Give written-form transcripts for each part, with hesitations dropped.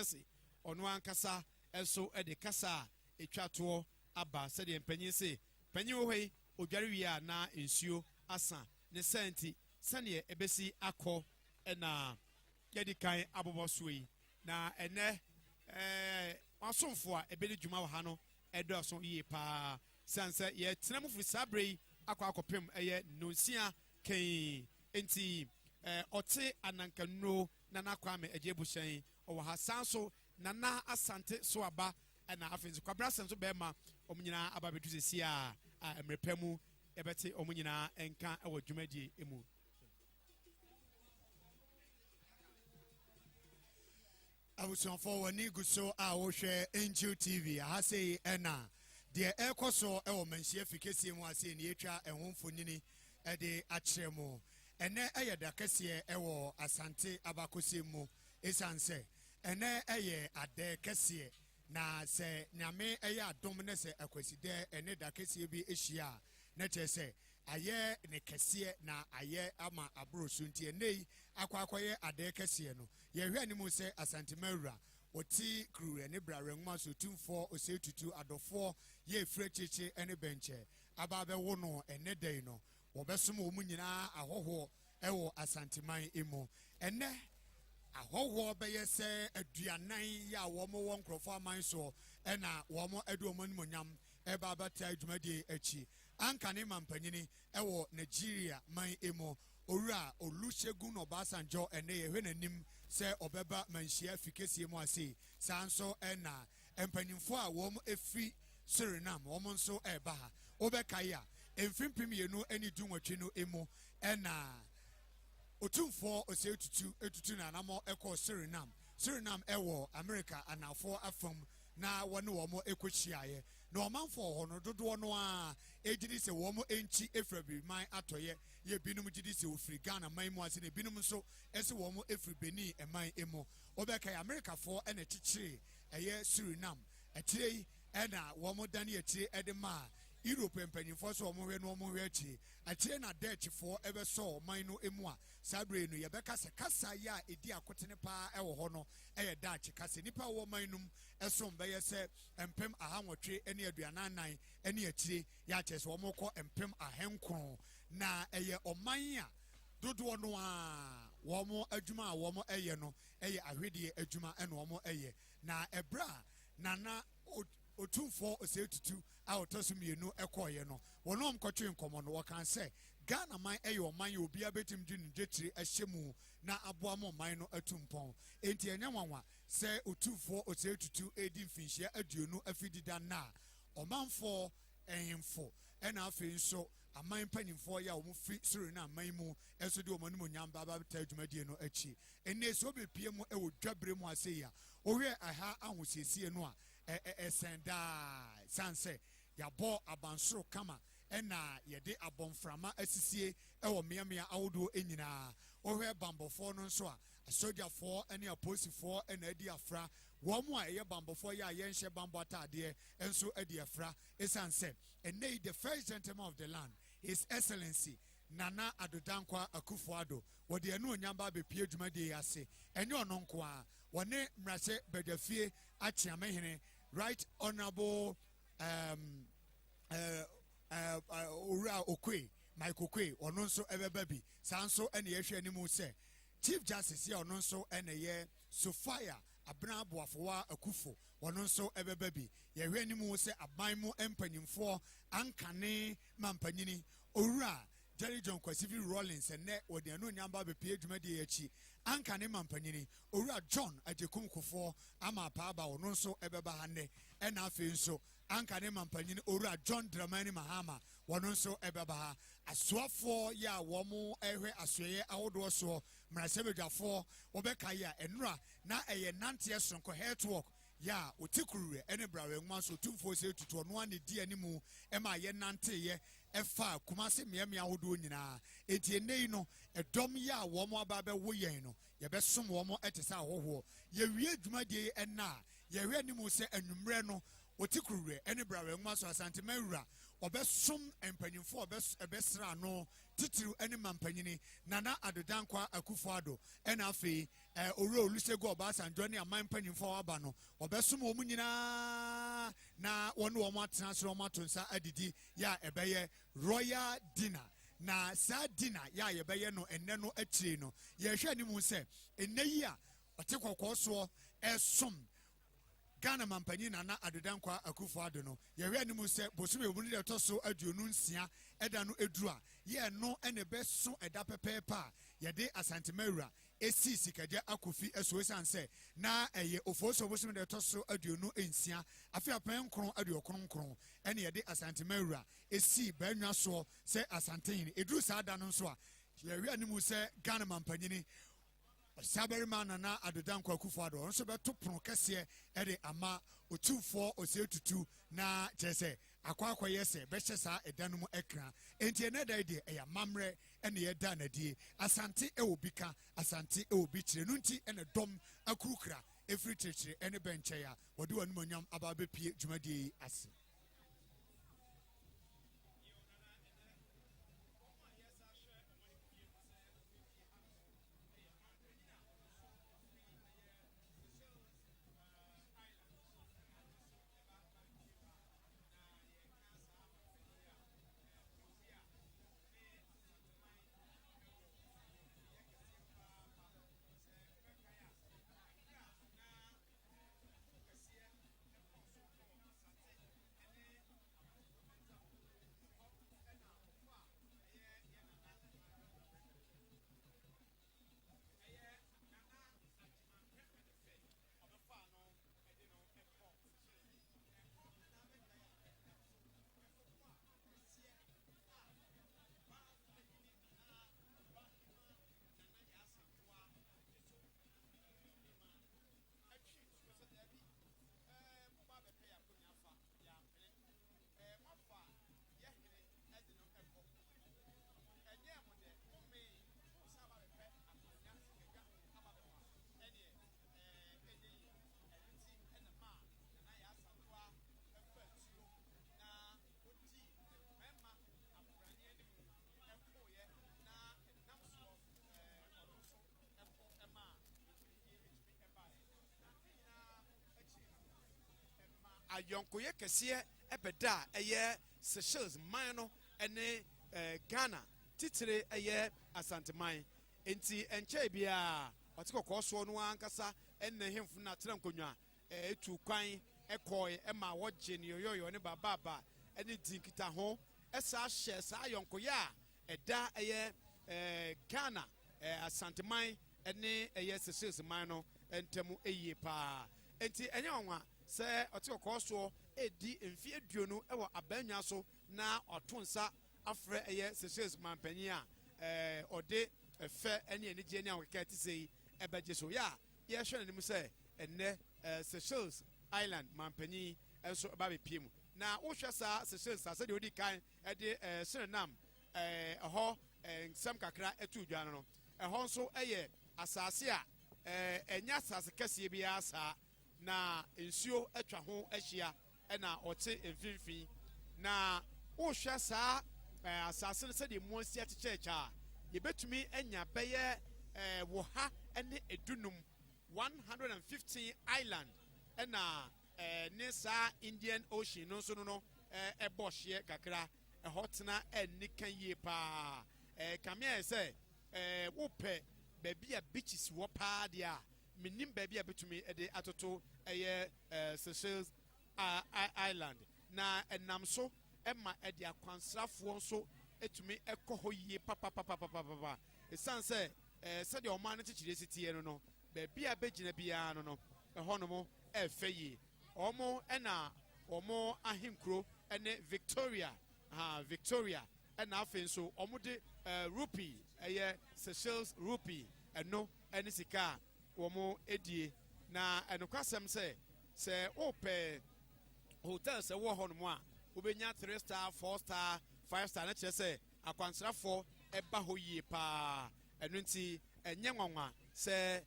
Kɛse, ɔno ankasa nso de kasa a ɛtwa toɔ aba. Sɛdeɛ mpanyin se, panyin wɔ hɔ yi, odware wie a na nsuo asa. Ne saa nti, sɛdeɛ ɛbɛsi akɔ na yɛadi kan abobɔ soɔ yi. Na ɛnnɛ, ɛɛ, asomfo a ɛbɛdi dwuma wɔ ha no ɛdɔɔso yie paa. Siane sɛ yɛtena mu firi saa berɛ yi akɔ akɔpem ɛyɛ nnɔnsia kɛn nti, ɛɛ, ɔte Anankanuro Nana Kwame Agyebuhyɛn ɔwɔ ha. Saa nso Nana Asante Soaba ɛna afei nso Kwabena Asɛm so bɛrima, wɔn nyinaa aba abɛdu sɛsi a mmerɛ pa mu yɛbɛte wɔn nyinaa nka wɔ dwumadie mu. Abusuafoɔ, w'ani gu so a wohwɛ Angel TV. Aha sei ɛna deɛ ɛrekɔ so wɔ Manhyia fi kɛseɛ mu ase ne yɛtwa ɛho mfonini de akyerɛ mo. Ɛnɛ ɛyɛ da kɛseɛ ɛwɔ Asante abakɔsɛm mu, ɛsiane sɛ ɛnɛ ɛyɛ adɛ kɛseɛ, na sɛ Nyame ɛyɛ adom ne sɛ Akwasidɛ ɛne da kɛseɛ bi hyia a, na kyerɛ sɛ ayɛ ne kɛseɛ na ayɛ ama aboro so. Nti ɛnnɛ yi akɔ akɔyɛ adɛɛ kɛseɛ no, yɛhwɛ anim sɛ Asantema Wura ɔte Kuruwɛ ne Bra Werɛ Nwoma so Otumfoɔ Osei Tutu adɔfoɔ yɛ ɛfiri akyirikyiri ne bɛnkyɛ aba abɛwo no ɛnnɛ da yi no, wɔbɛsom wɔn nyinaa ahɔhoɔ wɔ Asanteman mu. Ɛnnɛ ahɔhoɔ bɛyɛ sɛ 40 yɛ a wɔn wɔ nkurɔfoɔ aman soɔ na wɔn de wɔn animuonyam reba abɛtaa dwumadie akyi. Anka ne mampanyini wɔ Nigeria man mu, Owura Olusegun Obasanjo, ɛnnɛ yɛhwɛ n'anim sɛ ɔbɛba manhyia fi kɛseɛ mu ase. Saa nso na mpanyimfoɔ a wɔn firi Suriname wɔn nso reba ha. Wobɛkae a, mfe 2018 no mu na Otumfoɔ Osei Tutu tutu n'anammɔn kɔɔ Suriname. Suriname wɔ Amerika Anaafoɔ afam na wɔne wɔn kɔhyiaeɛ. Na ɔmanfoɔ wɔ hɔ no, dodoɔ no ara gye di sɛ wɔn nkyi firi Abibiman atɔeɛ, yɛ binom gye di sɛ wɔfiri Ghana man mu ase na ebinom nso se wɔn firi Benin man mu. Wobɛkae, Amerikafoɔ na ɛkyekyeree ɛyɛ Suriname. Akyire yi na wɔn dane akyire de maa Europe mpanyinfoɔ sɛ wɔn nhwɛ na wɔn nhwɛ akyire. Akyire na Dutchfoɔ bɛsɔɔ ɔman no mu a saa berɛ yi no yɛbɛka sɛ kasa yi a ɛdi akotene paa wɔ hɔ no yɛ Dutch kasa. Nnipa a wɔwɔ ɔman no mu som bɛyɛ sɛ 844,000 ne akyire yɛ a kyerɛ sɛ wɔrekɔ 9,000. Na ɛyɛ ɔman a dodoɔ no ara wɔn adwuma a wɔyɛ no yɛ ahwedeɛ adwuma na wɔyɛ. Na ɛberɛ a Nana Otumfoɔ Osei Tutu a ɔtɔ so mmienu kɔeɛ no, wɔne wɔn kɔtwee nkɔmmɔ no, wɔkaa sɛ Ghana man yɛ ɔman a obiara bɛtumi de ne dwetire ahyɛ mu na aboa ma ɔman no atu mpɔn. Enti ɛnyɛ nwanwa sɛ Otumfoɔ Osei Tutu redi mfinhyia 20 afidida nnɛ a ɔmanfoɔ, nhemfo na afei nso aman mpanyimfoɔ yi a wɔfiri Suriname man mu nso de wɔn animuonyam ba abɛtaa dwumadie no akyi. Ɛnnɛ sɛ wobɛpue mu wɔ dwabere mu ase yi a, wohwɛ ɛha ahosiesie no a, ɛsɛn daa. Ɛsiane sɛ yɛabɔ abansoro kama na yɛde abɔmframa asisie wɔ mmeammea ahodoɔ nyinaa. Wohwɛ bammɔfoɔ no nso a, asogyafoɔ ne apolisifoɔ na adi afra. Wɔn a ɛyɛ bammɔfoɔ yi a yɛnhyɛ bammɔ ataadeɛ nso adi afra. Ɛsiane sɛ ɛnnɛ yi the first gentleman of the land, His Excellency Nana Addo Dankwa Akufo-Addo, wɔde anuonyam ba abɛpue dwumadie yi ase. Ɛnyɛ ɔno nko ara, wɔne Mmarahyɛ Badwafie Akyeamehene, Right Honourable um, uh, uh, uh, Owura Okoe, Mike Okoe, ɔno nso ɛbɛba bi. Saa nso ɛna yɛhwɛ anim sɛ Chief Justice yɛ ɔno nso ɛna ɛyɛ Sophia Abena Boafowa Akufo, ɔno nso ɛbɛba bi. Yɛhwɛ anim sɛ aban mu mpanyinfoɔ ankane mampanyini Owura Jerry John Kwasifi Rawlings ɛnnɛ wɔde anuonyam ba abɛpue dwumadie yi akyi. Ankane mampanyini Owura John Agyekum Kufuor ama apaaba, ɔno nso ɛbɛba ha nnɛ. Ɛna afei nso Ankane mampanyini Owura John Dramani Mahama, wɔno nso ɛbɛba ha. Asoafoɔ yɛ a wɔn ɛhwɛ asoɛeɛ ahodoɔ soɔ, mmarahyɛbadwafoɔ, wɔbɛkae a ɛnora na ɛyɛ nanteɛ sononko, health walk, Yɛ a ɔte kuruweɛ ne Brawe nwoma so Otumfoɔ Osei Tutu ɔno ara na ɛdii animu maa yɛnanteeɛ faa Kumase mmeammea ahodoɔ nyinaa. Enti ɛnnɛ yi no, ɛdɔm yi a wɔn aba abɛwo yɛn no, yɛbɛsom wɔn te sɛ ahɔhoɔ. Yɛwie dwumadie yi ɛnnɛ a, yɛhwɛ animu sɛ anwummerɛ no, Ɔtikuruwerɛ ne Brawerɛ Nwoma so Asanteman Wura, ɔbɛsom mpanyimfoɔ a ɛbɛsra ano titiriw ne Mampanyini Nana Addo Dankwa Akufo Addo ɛna afei Owura Olusegun Obasanjo ne aman mpanyimfoɔ a wɔaba no, ɔbɛsom wɔn nyinaa na wɔne wɔn atena ase na wɔn ato nsa adidi yɛ a ɛbɛyɛ Royal Dinner. Na saa dinner yɛ a yɛbɛyɛ no ɛnnɛ no akyire no, yɛhwɛ anim sɛ ɛnnɛ yi a ɔte kɔkɔɔ soɔ ɛsom Ghana Mampanyin Nana Addo Dankwa Akufo Addo no, yɛhwɛ anim sɛ bosome wɔ mu no da ɛtɔ so 26 ɛda no ɛduru a, yɛ ɛno na ɛbɛso ɛda pɛpɛɛpɛ a yɛde Asante Mawura ɛsii Sikagya Akofi so, ɛsiane sɛ na ɛyɛ Oforisuo bosome da ɛtɔ so 26 afe 1999 ɛne yɛde Asante Mawura ɛsii Baanwa soɔ sɛ Asantehene. Ɛduru saa da no nso a, yɛhwɛ anim sɛ Ghana Mampanyini Ɔsabarima Nana Addo Dankwa Akufo-Addo, ɔno nso bɛto pono kɛseɛ de ama Otumfoɔ Osei Tutu, na kyerɛ sɛ akɔ akɔyɛ sɛ bɛhyɛ saa ɛda no mu akra. Enti ɛnɛ da yi deɛ, ɛyɛ amammerɛ ɛna yɛda n'adie. Asante ɛwɔ bi ka, Asante ɛwɔ bi kyerɛ no, nti ɛna dɔm akurukura ɛfiri kyerɛkyerɛ ɛne bɛnkyɛn a wɔde wɔn animuonyam aba abɛpie dwumadie yi ase. Ayɔnkoyɛ kɛseɛ ɛbɛda a ɛyɛ Seychelles man no ne Ghana, titire ɛyɛ Asanteman. Nti nkyɛn biara ɔte kɔkɔɔ soɔ no ankasa ɛne hemfo no atena nkonnwa etu kwan ɛkɔɛ ɛma wɔgye ne yɔyɔyɔ ne babaaba ɛne di nkitaho, ɛsa hyɛ saa ayɔnkoyɛ a ɛda ɛyɛ Ghana, Asanteman ɛne ɛyɛ Seychelles man no ntam yie paa. Nti ɛnyɛ nwanwa sɛ ɔte kɔkɔɔ soɔ edi mfe 20 ɛwɔ abannwa so na ɔto nsa afrɛ ɛyɛ Seychelles manpanyin a ɔde ɛfɛ ɛne anigye ne ahokeka ti sɛ yi ɛbɛgye so. Yɛ a yɛhwɛ n'anim sɛ ɛnɛ Seychelles Island manpanyin nso ɛba abɛpie mu. Na wohwɛ saa Seychelles a, sɛdeɛ odi kan ɛde Suriname ɛhɔ nsɛm kakra ɛto dwa no, ɛhɔ nso ɛyɛ asase a ɛnyɛ asase kɛseɛ biara saa, na nsuo atwa ho ahyia ɛna ɔte mfimfini. Na wohwɛ saa asase no sɛdeɛ mu asi akyekyɛkyɛ a, yɛbɛtumi anya bɛyɛ wɔ ha ne 15, 115 island, ɛna ne saa Indian Ocean no nso no ɛbɔ hyeɛ kakra. Ɛhɔ tena ɛnika yie paa. Kamea yɛ sɛ wopɛ baabi a beaches wɔ paa deɛ a, menim baabi a bɛtumi de atoto ɛyɛ Seychelles Island, na ɛnam so ɛma ɛde akwansrafoɔ nso ɛtumi ɛkɔ hɔ yie papapapapapa, ɛsiane sɛ sɛdeɛ ɔman no kyekyere si teɛ no, baabi a bɛgyina biara no, ɛhɔnom ɛɛfɛ yie. Wɔn ɛna wɔn ahenkuro ɛne Victoria ha, Victoria, ɛna afei nso wɔn de rupee, ɛyɛ Seychelles rupee, ɛno ɛne sika a wɔn edie. Na ɛnokwasɛm sɛ wopɛ hotels ɛwɔ hɔnom a, wobɛnya three star, four star, five star, na kyerɛ sɛ akwansrafoɔ ɛba hɔ yie paa. Ɛno nti ɛnyɛ nwanwa sɛ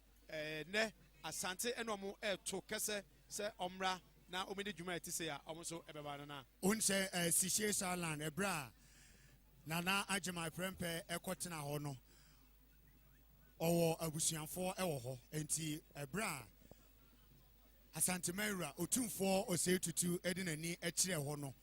nɛ Asante ɛna ɔmo ɛɛto kɛsɛ sɛ ɔmmra. na wɔdi dwuma a ɛte sei a, wɔn nso bɛba no na. Wohu sɛ Sishe Island, ɛberɛ a Nana Agyemang Prempeh kɔtenaa hɔ no, ɔwɔ abusuafoɔ wɔ hɔ. Enti ɛberɛ a Asanteman Wura Otumfoɔ Osei Tutu de n'ani kyerɛɛ hɔ no,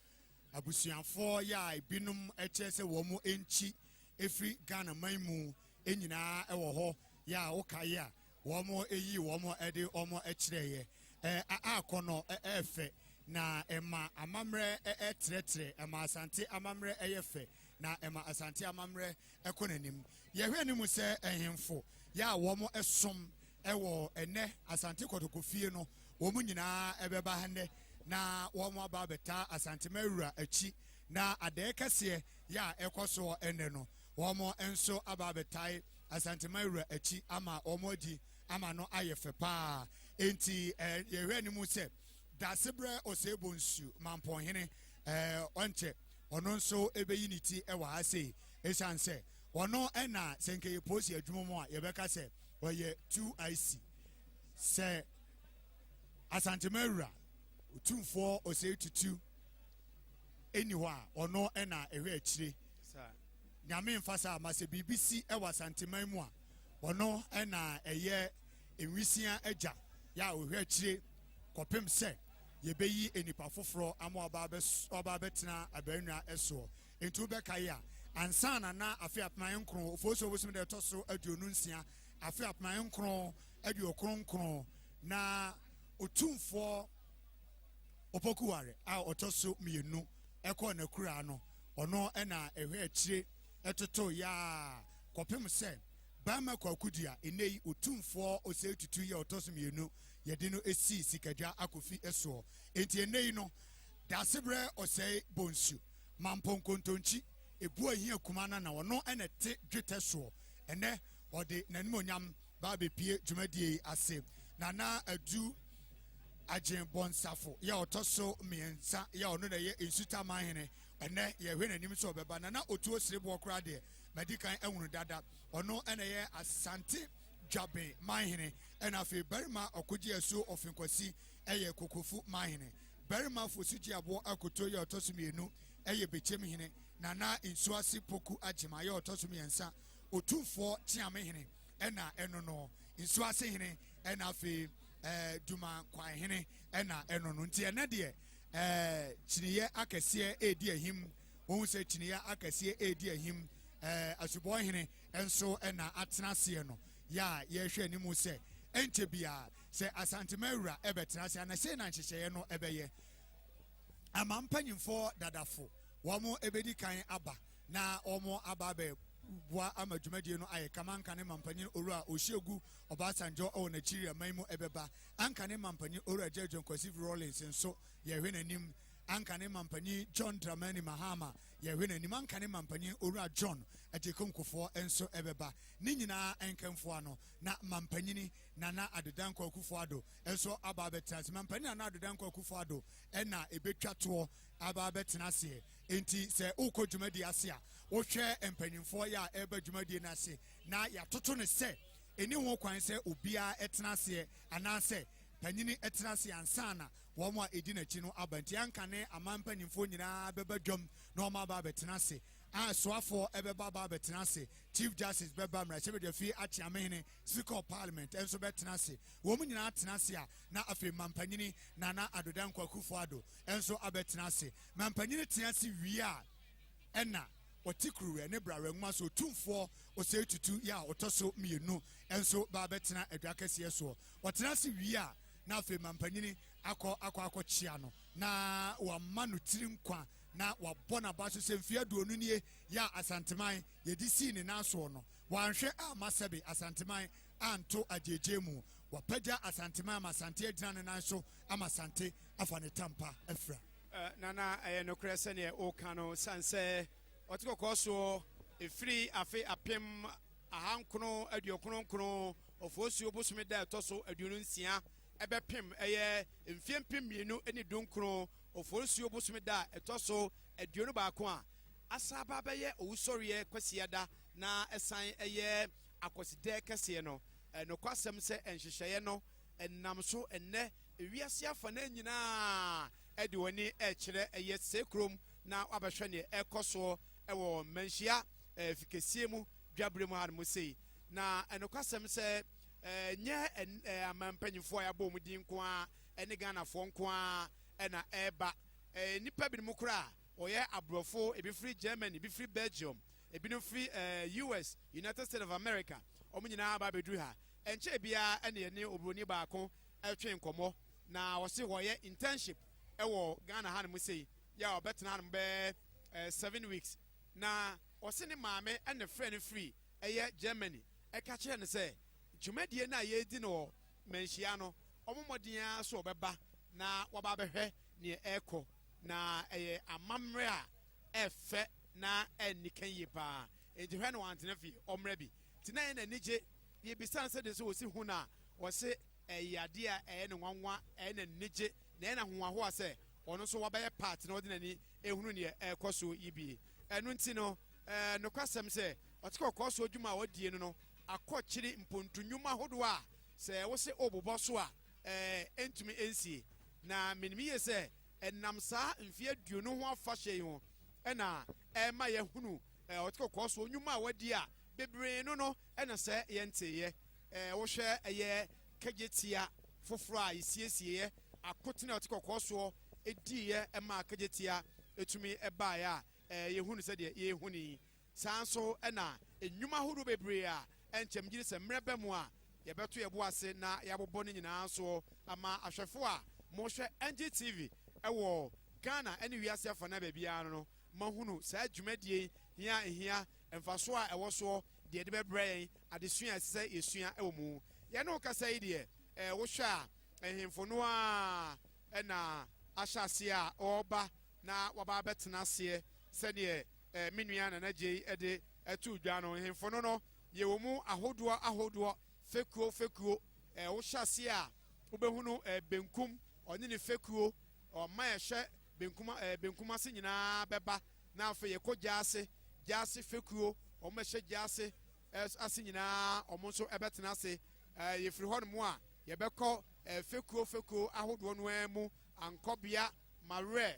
abusuafoɔ yɛ a ebinom kyerɛ sɛ wɔn nkyi firi Ghana man mu nyinaa wɔ hɔ yɛ a wokae a wɔn yii wɔn de wɔn kyerɛeɛ. Ɛ akɔnɔ ɛɛfɛ na ɛma amammerɛ trɛtrɛ, ɛma Asante amammerɛ yɛ fɛ na ɛma Asante amammerɛ kɔ n'anim. Yɛhwɛ anim sɛ nhemfo yɛ a wɔn som wɔ ɛnɛ Asante Kɔtɔkɔ fie no wɔn nyinaa bɛba ha nnɛ na wɔn aba abɛtaa Asante Mawura akyi na adɛɛ kɛseɛ yɛ a ɛkɔ soɔ ɛnnɛ no wɔn nso aba abɛtae Asanteman wura akyi ama wɔn adi ama no ayɛ fɛ paa. Enti yɛhwɛ anim sɛ Daasebrɛ Osei-Bonsu Mampɔnhene ɔnkyɛ ɔno nso bɛyi ne ti wɔ ha sei. Esiane sɛ ɔno na sɛ nka yɛ polisi adwuma mu a yɛbɛka sɛ ɔyɛ 2IC. Sɛ Asanteman wura Otumfoɔ Osei Tutu nni hɔ a ɔno na ɛhwɛ akyire. Nyame mfa saa ma sɛ biribi si wɔ Asanteman mu a, ɔno na ɛyɛ nwisia agya yɛ a ɔhwɛ akyire kɔpem sɛ yɛbɛyi nnipa foforɔ ama waba abɛtena abannwa soɔ. Enti wobɛkae a, ansa na na afe 2009 Oforisuo bosome da ɛtɔ so 26 afe 2099 na Otumfoɔ Opoku Ware a ɔtɔ so mmienu kɔɔ n'akuraa no, ɔno na ɛhwɛ akyire totoo yaa kɔpem sɛ Barima Kwaku Dua, nnɛ yi Otumfoɔ Osei Tutu yi a ɔtɔ so mmienu, yɛde no sii Sikadwa Akofi soɔ. Enti ɛnnɛ yi no, Daasebrɛ Osei Bonsu, Mampong Kontonkyi, Ebu Ahia Kuma no na ɔno na ɛte dwetɛ soɔ. Ɛnnɛ ɔde n'animuonyam ba abɛpue dwumadie yi ase. Nana Adu Agyen Bɔnsafo yɛ ɔtɔ so mmiɛnsa yɛ ɔno na ɛyɛ Nsuta manhene. Ɛnnɛ yɛhwɛ n'anim sɛ ɔbɛba. Nana Otuo Sereboɔ koraa deɛ madi kan ahunu dada. Ɔno na ɛyɛ Asante Dwaben manhene. Ɛna afei Barima Ɔkogye Asuo Ɔfenkwasi yɛ Kokofu manhene. Barima Fosu Gyeaboɔ Akoto yɛ ɔtɔ so mmienu yɛ Bekyem hene. Nana Nsuase Poku Agyema yɛ ɔtɔ so mmiɛnsa Otumfoɔ Kyeame hene ɛna ɛno no. Nsuase hene ɛna afei Duma Nkwan hene ɛna ɛno no. Nti ɛnɛ deɛ kyiniiɛ akɛseɛ ɛredi ahim. Wohu sɛ kyiniiɛ akɛseɛ ɛredi ahim. Asubɔɔ hene nso ɛna atena aseɛ no. Yɛ a yɛhwɛ anim sɛ ɛnkyɛ biara sɛ Asantema awura ɛbɛtena ase ana sei na nhyehyɛeɛ no ɛbɛyɛ. Ama mpanyimfoɔ dadafo wɔn ɛbɛdi kan aba na wɔn aba abɛboa ama dwumadie no ayɛ kama. Anka ne mampanyin Owura Osiegu Obasanjo wɔ Nigeria man mu ɛbɛba. Anka ne mampanyin Owura Jerry John Kwasi Rawlings nso yɛhwɛ n'anim. Anka ne mampanyin John Dramani Mahama yɛhwɛ n'anim. Anka ne mampanyin Owura John Agyekum Kufuor nso ɛbɛba. Ne nyinaa nkamfoa no na mampanyini Nana Addo Dankwa Akufo-Addo nso aba abɛtena ase. Mampanyin Nana Addo Dankwa Akufo-Addo ɛna ɛbɛtwa toɔ aba abɛtena aseɛ. Enti sɛ wokɔ dwumadie ase a, wohwɛ mpanyinfoɔ yɛ a ɛreba dwumadie no ase na yɛatoto no sɛ ɛni ho kwan sɛ obiara tena aseɛ anaasɛ panyini tena ase ansa na wɔn a ɛdi n'akyi no aba. Nti anka ne aman mpanyinfoɔ nyinaa bɛba dwam na wɔn aba abɛtena ase. A soafoɔ ɛbɛba aba abɛtena ase, Chief Justice bɛba, mmarahyɛbadwafie akyeamehene, Speaker of Parliament nso bɛtena ase. Wɔn nyinaa tena ase a, na afei mampanyini Nana Addo Dankwa Akufo-Addo nso abɛtena ase. Mampanyini tena ase wie a, ɛna ɔte kuruwɛ ne brawerɛ nwoma so Otumfoɔ Osei Tutu yɛ a ɔtɔ so mmienu nso ba abɛtena adwa kɛseɛ soɔ. Ɔtena ase wie a, na afei mampanyini akɔ akɔ akɔkyea no na wama no tiri nkwa na wabɔ n'aba so sɛ mfeɛ 20 nie yɛ a Asanteman yɛde sii ne nan soɔ no, wanhwɛ amma sɛbe Asanteman anto agyeegyee mu. Wapagya Asanteman ama Asante agyina ne nan so ama Asante afa ne tampa afira. Nana, ɛyɛ nokorɛ sɛdeɛ woka no, sane sɛ ɔte kɔkɔɔ soɔ ɛfiri afe 1999 Oforisuo bosome da a ɛtɔ so 26 ɛbɛpem ɛyɛ mfeɛ 2019 Oforisuo bosome da a ɛtɔ so 21 a asan aba abɛyɛ Owusɔreɛ Kwasiada na ɛsan ɛyɛ Akwasidɛɛ kɛseɛ no. Nokwasɛm sɛ nhyehyɛeɛ no nam so nnɛ. Ewiase afanan nyinaa de wɔn ani rekyerɛ ɛyɛ sɛɛ kurom na wɔabɛhwɛ neɛ ɛrekɔ soɔ wɔ mmanhyia fikesie mu dwabere mu hanom sei. Na nokwasɛm sɛ ɛnyɛ aman mpanyinfoɔ a yɛabɔ wɔn din nko ara ne Ghanafoɔ nko ara na ɛreba. Nnipa binom koraa wɔyɛ aborɔfo, ebi firi Germany, ebi firi Belgium, ebinom firi US, United States of America, wɔn nyinaa aba abɛduru ha. Ɛnkyɛɛ biara na yɛne oburoni baako retwe nkɔmmɔ, na ɔse ɔyɛ internship wɔ Ghana hanom sei, yɛ a ɔbɛtena hanom bɛyɛ 7 weeks. Na ɔse ne maame na frɛ no firi ɛyɛ Germany ɛka kyerɛ no sɛ dwumadie no a yɛredi no wɔ Manhyia no, wɔn mmɔden ara so ɔbɛba na waba abɛhwɛ neɛ ɛrekɔ, na ɛyɛ amammerɛ a ɛfɛ na ɛnni yie paa, nti hwɛ no wantena fie, ɔmmerɛ bi. Nti na yɛ n'ani gye. Yɛbisa no sɛdeɛ sɛ wɔsi hu no a, wɔse ɛyɛ adeɛ a ɛyɛ ne nwanwa, ɛyɛ n'ani gye na ɛyɛ n'ahohoahoa sɛ ɔno nso wabɛyɛ part na ɔde n'ani ehunu neɛ ɛrekɔ so yi bie. Ɛno nti no, nokwasɛm sɛ ɔte kɔkɔɔ so adwuma a ɔdie no akɔkyere mpontu nnwuma ahodoɔ a sɛ wose ɔbobɔ so a ɛntumi nsie. Na menim yie sɛ ɛnam saa mfeɛ 20 ho afahyɛ yi ho ɛna ɛma yɛhunu ɔte kɔkɔɔ so nnwuma a wadi a bebree no ɛna sɛ yɛnteeɛ. Wohwɛ ɛyɛ Kejetia foforɔ a yɛsiesieɛ, akotene a ɔte kɔkɔɔ soɔ ɛdiiɛ ɛma Kejetia ɛtumi ɛbaeɛ a yɛhunu sɛdeɛ yɛhu ni saa nso, ɛna nnwuma ahodoɔ bebree a ɛnkyɛm gyiri sɛ mmerɛ bɛ mu a yɛbɛto yɛbo ase na yɛabobɔ no nyinaa nso ama ahwɛfo a mohwɛ NGTV ɛwɔ Ghana ɛne wiase afa na baabiara no mahunu saa dwumadie hia ehia, mfasoɔ a ɛwɔ soɔ deɛ ɛde bɛbrɛ yɛn, adesua a ɛsɛ sɛ yɛsua ɛwɔ mu. Yɛne wo kasa yi deɛ, wohwɛ a ahemfo no a ɛna ahyɛ aseɛ a ɔreba na waba abɛtena aseɛ sɛdeɛ me nua Nana Gye ɛde ɛto dwa no. Ahemfo no yɛwɔ mu ahodoɔ ahodoɔ, fekuo fekuo. Wohyɛ aseɛ a wobɛhunu benkum, ɔne ne fekuo, ɔma yɛhyɛ benkum, benkum ase nyinaa bɛba, na afei yɛkɔ gyaase, gyaase fekuo, wɔn bɛhyɛ gyaase ase nyinaa, wɔn nso ɛbɛtena ase. Yɛfiri hɔ nom a yɛbɛkɔ fekuo fekuo ahodoɔ no ara mu, ankɔbea mawerɛ.